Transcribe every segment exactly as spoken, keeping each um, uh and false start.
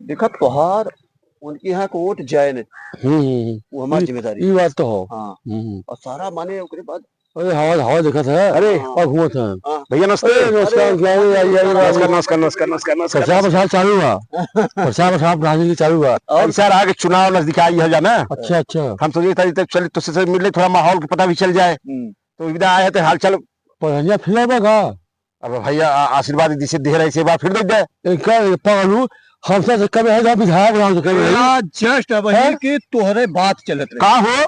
देखा तोहार, उनके यहाँ को वोट जाए न, हम्म, हम्म, हम्म। वो हमारी ई, जिम्मेदारी। ई बात तो हो। हाँ। हम्म, हम्म। और सारा माने ओकरे बाद अरे हवा, हवा देखत है। अरे। और घूमत है। हाँ। भैया नमस्ते। अरे नमस्कार, अरे, क्या हाल है? आइए, आइए, आइए। नमस्कार, नमस्कार, नमस्कार, नमस्कार, नमस्कार। प्रचार, प्रसार चालू हुआ। प्रचार, प्रसार राजनीति चालू हुआ। और सर आगे चुनाव नजदीक आई है जाना। अच्छा, अच्छा। हम सोचे था जब चलिए तुझसे मिल ले, थोड़ा माहौल का पता भी चल जाए। हम्म। तो इधर आए हैं तो हाल चाल। पर भैया फिर आएगा का? अब भैया आ-, आशीर्वाद जिसे दे रहे, इसे बार फिर दे दे। एक का, एक पागलू, हमसे तो कम है, जहाँ विधायक रहा तो कम है। मेरा just अब वही हैं? कि तोहरे बात चलत रहे। का हो?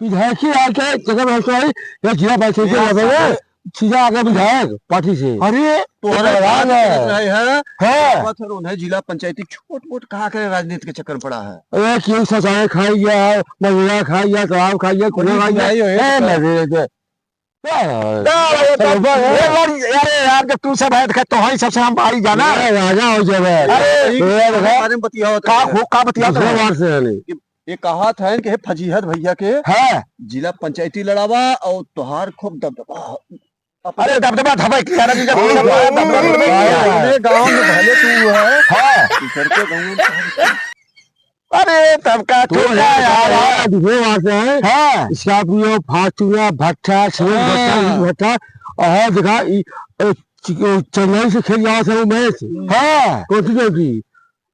विधायक ही आके जगह में हंसवाई, या जिला पंचायत के मेरा लेवल में सारे सीधा आके विधायक पार्टी से। अरे, तोहरे तो बात है। चलत रहे हैं। हाँ। बात है, उन्हें जिला पंचायती छोट मोट कहाँ करे राजनीति के चक्कर में पड़ा है। अरे, क्यों शौचालय खाई गया है, मजदूरा खाई गया, तालाब खाई गया, कुआं खाई गया। नहीं, नहीं, ए, नहीं। मजे के। ना, ये तो, चलो, बस। ये लड़-, अरे यार, जब तू सब है, तो तोहरी सबसे हम भाई जाना। अरे, राजा हो जावे। अरे, ये देखा, बारे में बतियावत का रहे। हो, का बतियावत दूसरे रहे? बार से है नहीं। ये, ये कहा था कि हे फजीहत भैया के हाँ। जिला पंचायती लड़ावा और तोहार खूब दबदबा। अरे, दबदबा धबक के यार, अभी जब और सब गाँव दबदबा में, धबक के यार। अपने गाँव में भले तू है, हाँ। दूसर के गाँव में अरे, तब का तो ठोका है, यार। यार, दूसरे बात है। हाँ। Scorpio, Fortuner, भट्ठा, सीमेंट भट्ठा, हाँ। ईंट भट्ठा, और देखा, ई, ए, चि-, ओ, चेन्नई से खेल जावा था वो मैच। हाँ। कौन सी कौन सी?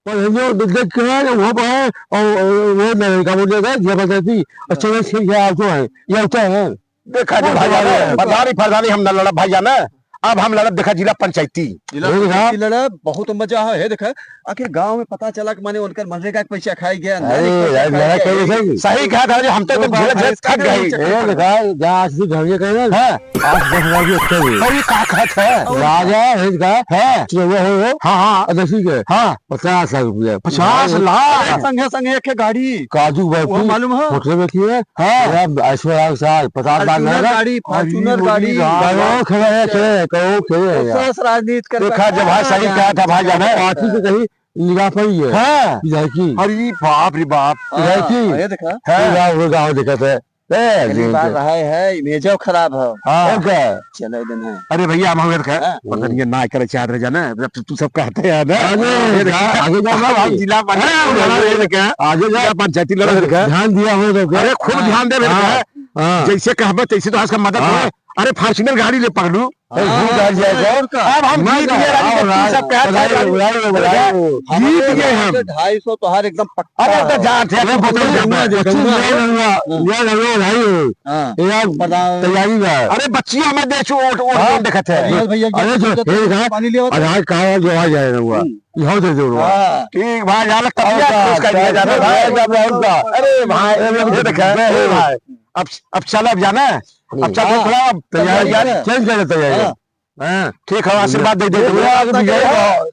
पर हम जो देख, देख के है, वो है, और, और वो नहीं, क्या बोलते हैं, ये बताती, और चेन्नई से खेल गया, आप जो है, ये होता है। देखा जे वो भाई जाने, है। बरदारी फरदारी हम न लड़ब भाई जाने, अब हम लड़ब देखा जिला पंचायती। जिला हे देखा। पंचायती लड़ब, बहुत मजा है, हे देखा, आखिर गांव में पता चला कि माने उनकर मनरेगा के पैसा खाई गया, अरे, अंधारी के पैसा यार, खाई लड़ा गया। के देखा जी। सही कहा था जी, हम तो तो एकदम भैया झेलत थक गए। ये देखा, जा आज भी घर के कहे ना, हाँ। आज दस हजार की अच्छे हुए। अरे, का कहत है? राजा है इसका, हाँ। चलो, वो हो, हो। हाँ, हाँ। और दसी के। हाँ। पचास लाख रुपया। पचास लाख? अरे, संगे संगे एक गाड़ी। काजू बर्फी। वो मालूम है? होटल में किए। हाँ। अरे, ऐश्वर्या के साथ, पचास लाख Fortuner लगा। गाड़ी, और Fortuner ये गाड़ी। गाड़ी। करोड़ खेले, खेले, करोड़ खेले यार। तो राजनीति कर देखा, जब भाई सही कहा था भाई जाना। पार्टी से कहीं निगाह पड़ी है। हाँ। विधायकी। अरे बाप रे बाप। हाँ, विधायकी। ये देखा। हाँ। ये गाँव, वो गाँव देखा था। ए, पहली जी, बार जी। रहा है, इमेजो खराब है। हाँ। ओके। चलो, दिन है। अरे भैया, हम हमें रखा। हाँ। पता नहीं, ये ना करे चाहत रह जाना, जब तू, तू सब कहते हैं ना। अरे, ये देखा। जा, आगे जा, हम आगे। जिला पंचायत हाँ, लड़ा रहे थे क्या? आगे जा। जिला पंचायती लड़ा रहे थे क्या? ध्यान दिया हो तो क्या? अरे, खूब हाँ। ध्यान दे रहे थे हाँ। क्या? हाँ। जैसे कहबे, तैसे तो आज का मदद हाँ। हो। अरे, Fortuner गाड़ी ले पकड़ू। अरे, हाँ, भूल जा, जा, जा। और का? अब हम मैं जीत गए, जा, रानी, आओ, जब तू राज, सब कहते हैं, बधाई हो, रानी, बधाई हो, बधाई हो। जीत गए हम। ढाई सौ तोहार एकदम पक्का अरे, तो है। जा, जा, अरे, जा, बता, जा, जा, जा, जा, जा, जा, जा, जा, जा, भाई हो। हाँ। यार, प्रधान। तैयारी बा। अरे, बच्चिया मत दे, छू, ओट, ओट, हाँ। ओट देखत है। प्रधान भैया, अरे, जो, जो, ये देखा, पानी लिया होता है। आधार कार्ड जो आ जाए रहुआ, हम्म। यहाँ दे दो रहुआ। हाँ। ठीक भाई, यहाँ तक और तबियत का, खुश कर दिया जाता है भाई। और का, और का। अरे भाई, अरे, ये देखा, अरे भाई। अब, अब चल, अब जाना है। अब चल, हाँ, थोड़ा अब तैयारी तैयारी कर। Change कर ले तैयारी। हाँ। हाँ। ठीक है, आशीर्वाद दे दे। ये बात तो विजय हो।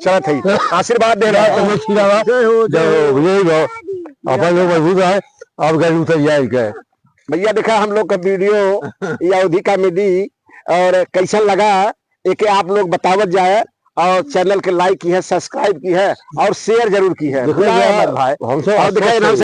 चला थई, आशीर्वाद दे रहा है। जय हो, जय हो। जय हो, विजय हो। अपन लोग मजबूत है, अब गाड़ी उतर जाए इनके। भैया देखा हम लोग का video, ये अवधी comedy, और कैसन लगा, एके आप लोग बतावत जाए, और channel के like की है, subscribe की है, और share जरूर की है। देखो भुलाए यार, मत भाई। हमसे और देखा, अच्छा इनाम